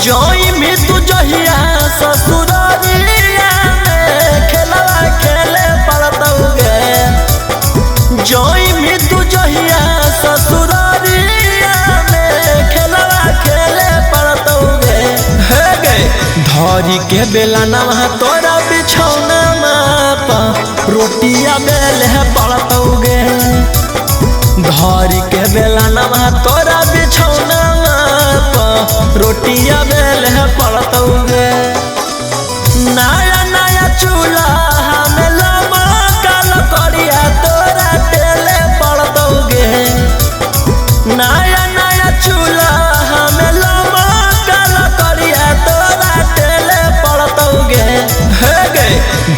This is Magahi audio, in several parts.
जोई में तू जहिया ससुरारिया में खेलवा खेले पड़तौ गे। जोई में तू जहिया ससुरारिया में खेलवा खेले पड़तौ गे। हे गे धरी के बेला नवा तोरा बिछौना मापा रोटिया बेले पड़तौ गे। धरी के बेला नवा तोरा बिछौना मापा रोटिया बेले पड़तौ गे। नया नया चूल्हा हमें लमकल करिया तोरा टेले पड़तौ गे। नया नया चूल्हा हमें लमकल करिया तोरा टेले पड़तौ गे। हे गे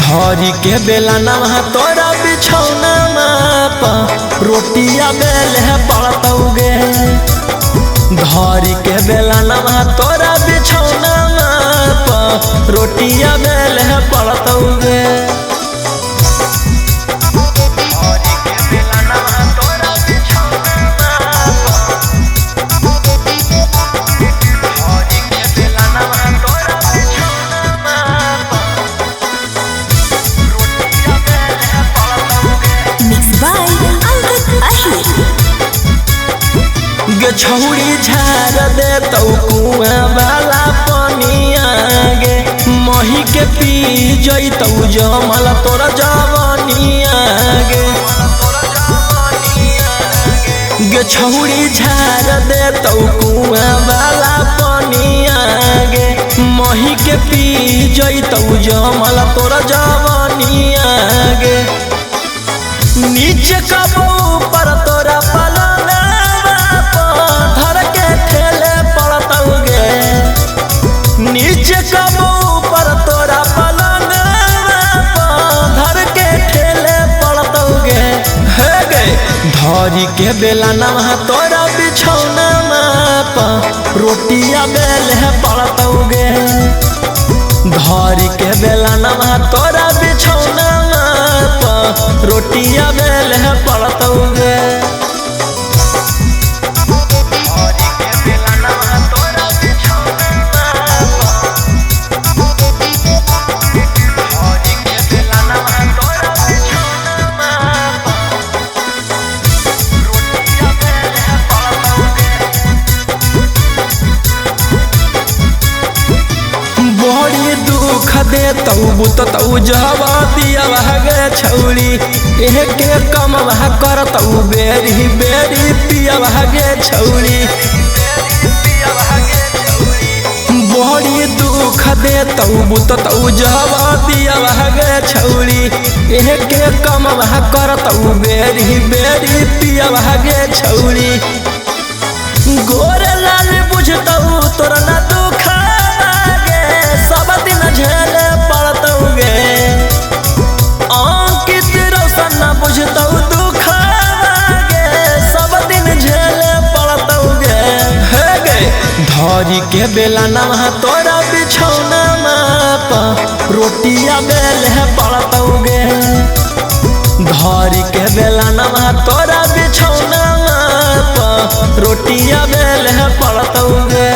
धरी के बेला नवा तोरा बिछौना मापा रोटिया बेले पड़तौ गे। धरी के बेला नवा तोरा बिछौना मापा रोटिया बेले पड़तौ गे। Mixed by Angkat Ahir. गे छौड़ी झाड़ दे तौ कुआं वाला पनिया गे। मही के पी जैतौ जमल तोरा जवनिया गे। गे छौड़ी झाड़ दे तौ कुआं वाला पनिया गे। मही के पी जैतौ जमल तोरा जवनिया गे। नीचे कबो ऊपर तोरा पलंगवा धर के ठेले पड़तौ गे। नीचे कबो ऊपर तोरा पलंगवा धर के ठेले पड़तौ गे। हे गे धरी के बेला नवा तोरा बिछौना मापा रोटिया बेले पड़तौ गे। धरी के बेला नवा तोरा बिछौना मापा रोटिया बेले पड़तौ गे। बड़ी दुख दे तौ बुततौ जवा दिया गे छौड़ी। एक कम करतौ बेरी बेरी पिया गे छौड़ी। बड़ी दुख दे तौ बुततौ जवा दिया गे छौड़ी। एक कम करतौ बेरी बेरी पिया गे छौड़ी। गोरे लाल बुझतौ तोरा ना दुख सब दिन झेले पड़तौ गे। अंकित रोशन न बुझतौ दुख गे सब दिन झेले पड़तौ गे। हे गे धरी के बेला नवा तोरा बिछौना मापा रोटिया बेले पड़तौ गे। धरी के बेला नवा तोरा बिछौना मापा रोटिया बेले पड़तौ गे।